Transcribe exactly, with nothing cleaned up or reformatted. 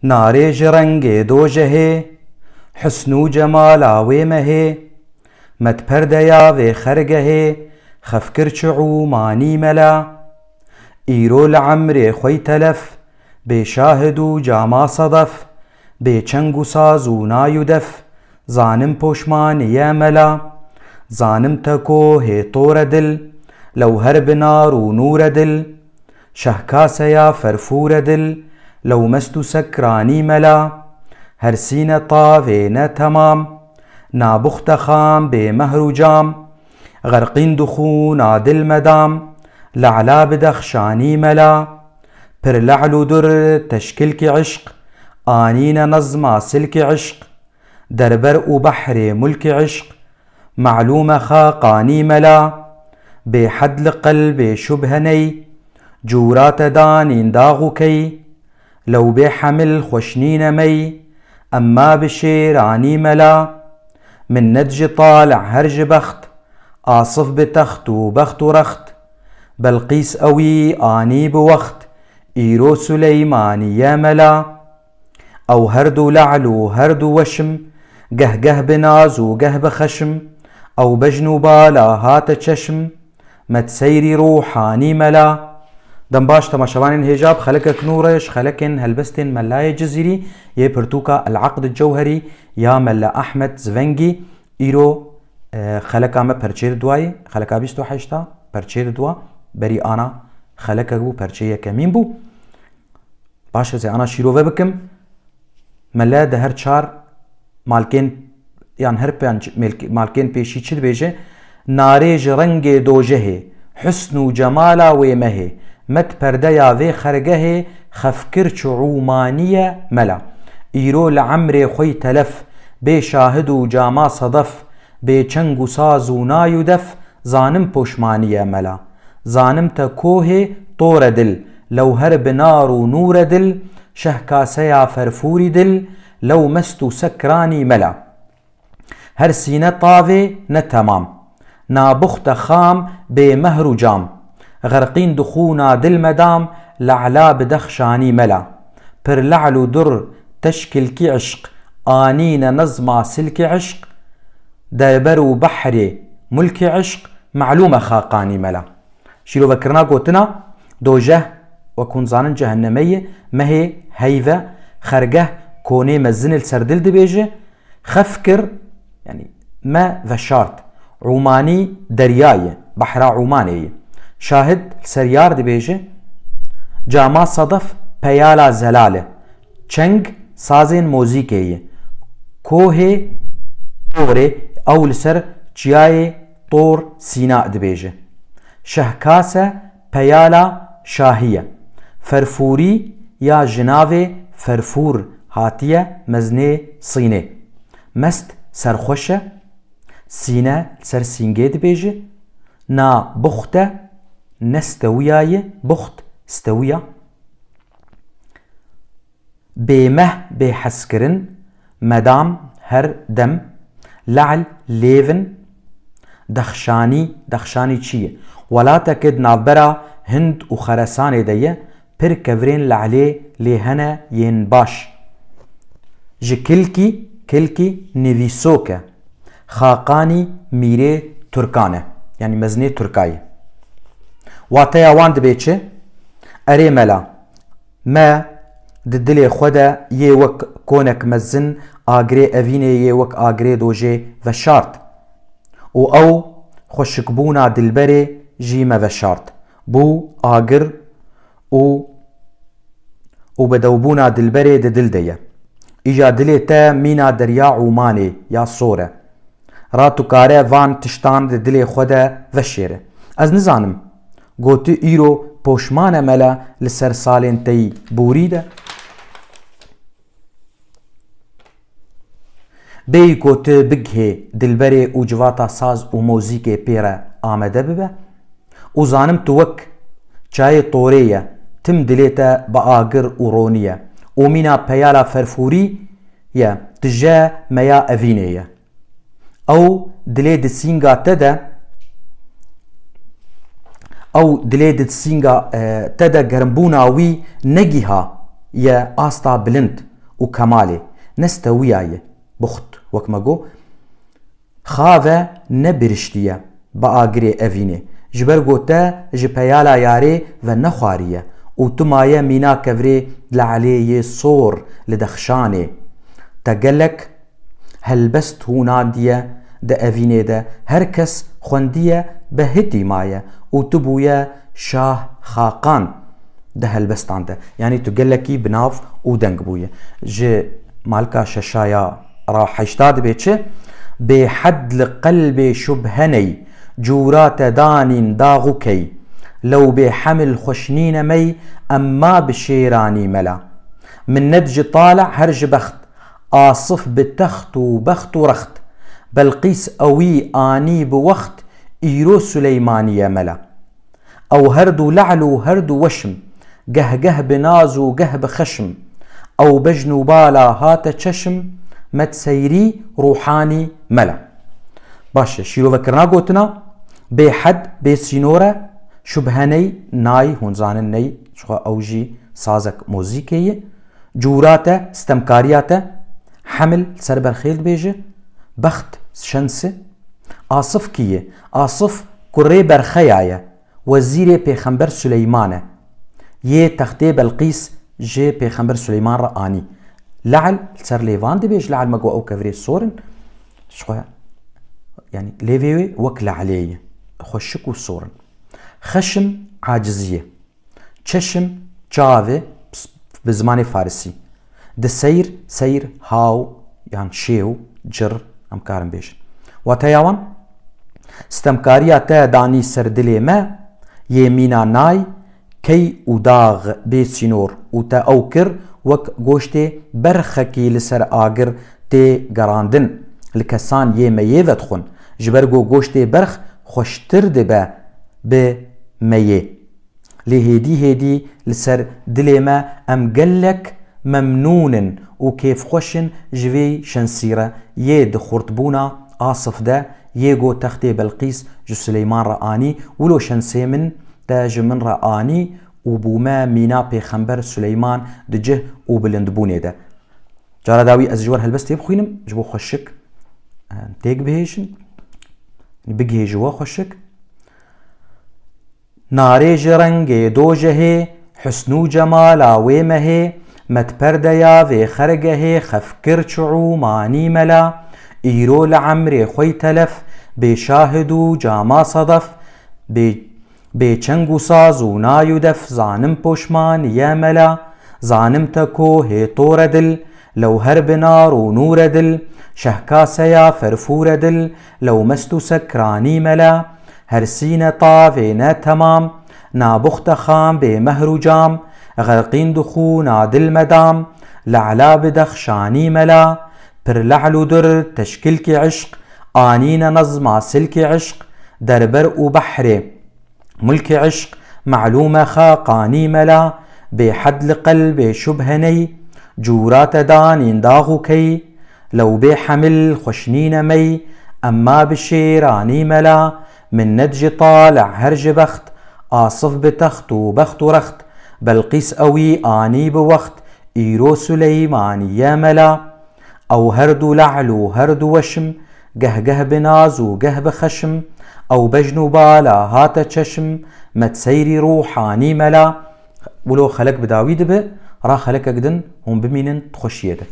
Narê ji rengê dojehê, husn û cemala wê mehê, me di perdeya vê xergehê, xef kir çi ûmanî mela. Îro li emrê xwe yî telef, bê şahid û cama sedef, bê çeng û saz û nay û def, zanim poşmanî ye mela. Zanim te kohê tor e dil, lew her bi nar û nûr e dil, şehkaseya ferfûr e dil, lew mest û sekranî mela. Her sîne tavê ne temam, na buxte xam bê mehr û cam, xerqîn di xûna dil medam, le'la bi dexşanî mela. Pir le'l û dur teşkilkî işq, anîne nezma silkî işq, derber û behrê mulkî işq, melûm e xaqanî mela. Bêhed li qelbê şubhe ney, cûra te danîn dax û key, lew bê hemil xweş nîne mey, emma bi şêranî mela. Minnet ji talih her ji bext, asif bi text û bext û rext, Belqîs ewî anî bi wext, îro Suleymanî ye mela. Ew her du le'l û her du weşim, geh geh bi naz û geh bi xeşim, ew bejn û bala hate çeşim, me di seyrî ruhanî mela. Dem baş temaşevanên hêja, bi xelekek nû re ji xelekên helbestên Melayê Cizîrî yê pirtûka El Aqd Cewherî ya Mela Ahmed Zvengî, îro, e, xeleka me perçê di dua ye, xeleka bîst û heşta perçê di dua, berî ana xelekek bû, perçê yekemîn bû. Baş, ez ê ana şîrove bikim. Mele di her çar malkên, yan her pênc mêlk-, malkên pêşî çi dibêje? Narê ji rengê dojehê, husn û cemala wê mehê, me di perdeya vê xergehê, xef kir çi ûmanî ye mela. Îro li emrê xwe yî telef, bê şahid û cama sedef, bê çeng û saz û nay û def, zanim poşmanî ye mela. Zanim te kohê tor e dil, lew her bi nar û nûr e dil, şehkaseya ferfûrî dil, lew mest û sekranî mela. Her sîne tavê ne temam, na buxte xam bê mehr û cam, xerqîn di xûna dil medam, le'la bi dexşanî mela. Pir le'l û dur teşkilkî işq, anîne nezma silkî işq, derber û behrê mulkî işq, melûm e xaqanî mela. Şîrovekirina gotina dojeh, wek hûn zanin, cehenneme ye, mehê heyve, xergeh, konê mezin li ser dil dibêje, xef kir, yanî me veşart, ûmanî derya ye, behra Ûmanê ye. Şahid li ser yar dibêje, cama sedef peyala zelal e. Çeng sazên mozîkê ye. Kohê Torê, ew li ser çiyayê Tor Sîna dibêje. Şehkase peyala şahî ye. Ferfûrî ya ji navê ferfûr hatiye mezinê Sînê. Mest serxweş e. Sîne li ser sîngê dibêje. Na buxt e, ne stewiya ye, buxt stewiya. Bêmeh, bêhezkirin, medam, her dem, le'l, lêvin, dexşanî, dexşanî çi ye? Welateke di navbera Hind û Xeresanê de ye, pir kevirên le'lê lê hene yên baş. Ji kilkî, kilkî nivîsok e. Xaqanî mîrê Turkan e. Yanî mezinê Turka ye. Wateya wan dibe çi? Erê mela, me di dilê xwe de yê wek konek mezin agirê evînê yê wek agirê dojê veşart. Û ew xweşikbûna dilberê jî me veşart. Bû agir û, û bedewbûna dilberê di dil de ye. Îja dilê te mîna derya Ûmanê ya sor e. Ra tu kare van tiştan di dilê xwe de veşêre. Ez nizanim. Goti îro poşman e mela li ser salên te yî borî de? Bêyî ku tu bigihê dilberê û civata saz û mozîkê pê re amede bibe. Û zanim tu wek çayê torê ye, tim dilê te bi agir û ronî ye. Û mîna peyala ferfûrî ye, tije meya evînê ye. Ew dilê di sînga te de, ew dilê di sînga, e, te de germbûna wî negîha ye asta bilind. û kemalê. Ne stewiya ye, buxt, wek me got, xave ne biriştiye bi agirê evînê. Ji ber ku te ji peyala yarê ve nexwariye û tu maye mîna kevirê lehlê yê sor li dexşanê. Te gelek helbest hûnandiye di evînê de, her kes xwendiye behitî maye û tu bûye şah xaqan di helbestan de. Yanî tu gelekî bi nav û deng bûye. Ji malka şeşaya ra heşta dibê çi? Bêhed li qelbê şubhe ney, cûra te danîn dax û key. Lew bê hemil xweş nîne mey, emma bi şêranî mela. Minnet ji tala her ji bext, Asif bi text û bext û rext. Belqîs ewî anî bi wext, îro Suleymanî ye mela. Ew her du lehl û her du weşim, geh geh bi naz û geh bi xeşim. Ew bejn û bala hate çeşim, me di seyrî rûhanî mela. Baş e, şîrovekirina gotina bêhed, bê sînor e, şubhe ney, nay, hûn zanin ney, çixwe ew jî sazek mozîkê ye. Cûra te, stemkariya te, hemil, li ser berxê dibêje, bext, şensi. Asif kî ye? Asif kurê Berxeya ye, wezîrê Pêxember Suleyman e. Yê textê Belqîs ji Pêxember Suleyman re anî. Lehl li ser lêvan dibêje, lehl me got ew kevirê sor in. Ji xwe, yanî lêvê wê wek lehlê ye. Xweşik û sor in. Xeşim acizî ye. Çeşim, çav e, bi zimanê farisî. Di seyr, seyr, haw yan şêw, cir, em karin bêjin. Wateya wan, stemkariya te danî ser dilê me, yê mîna nay, key û dax bê sînor û te ew kir wek goştê berxekî li ser agir tê gerandin. Li kesan yê meyê vedixwin, ji ber ku goştê berx xweştir dibe bi meyê. Lê hêdî hêdî li ser dilê me em gelek memnûn in û kêfxweş in ji vê şensîre yê di xurtbûna Asif de yê ku textê Belqîs ji Suleyman re anî, wilo şensê min te ji min re anî û bûme mîna Pêxember Suleyman di cih û bilindbûnê de. Cara dawî ez ji we re helbestê bixwînim, ji bo xweşik, e, têk bihêjin, bigihêji we xweşik. Narê ji rengê dojehê, husn û cemala wê mehê, me di perdeya vê xergehê xef kir çi û manî mela, îro li emrê xwe yî telef, bê şahid û cama sedef, bê, bê çeng û saz û nay û def, zanim poşmanî ye mela, zanim te kohê tor e dil, lew her bi nar û nûr e dil, şehkaseya ferfûr e dil, lew mest û sekranî mela, Her sîne tavê ne temam, nabuxte xam bê mehr û cam, xerqîn di xûna dil medam, le'la bi dexşanî mela, pir le'l û dur teşkilkî işq, anîne nezma silkî işq, derber û behrê mulkî işq, melûme xaqanî mela, bêhed li qelbê şubhe ney, cûra te danîn dax û key, Lew bê hemil xweş nîne mey, emma bi şêranî mela, minnet ji tale her ji bext, asif bi text û bext û rext, Belqîs ewî anî bi wext, îro Suleymanî ye mela. Ew her du le'l û her du weşim, geh geh bi naz û geh bi xeşim, ew bejn û bala hate çeşim, me di seyrî rûhanî mela. Wilo xelek bi dawî dibe, ra xelekek din hûn bimînin di xweşiyê de.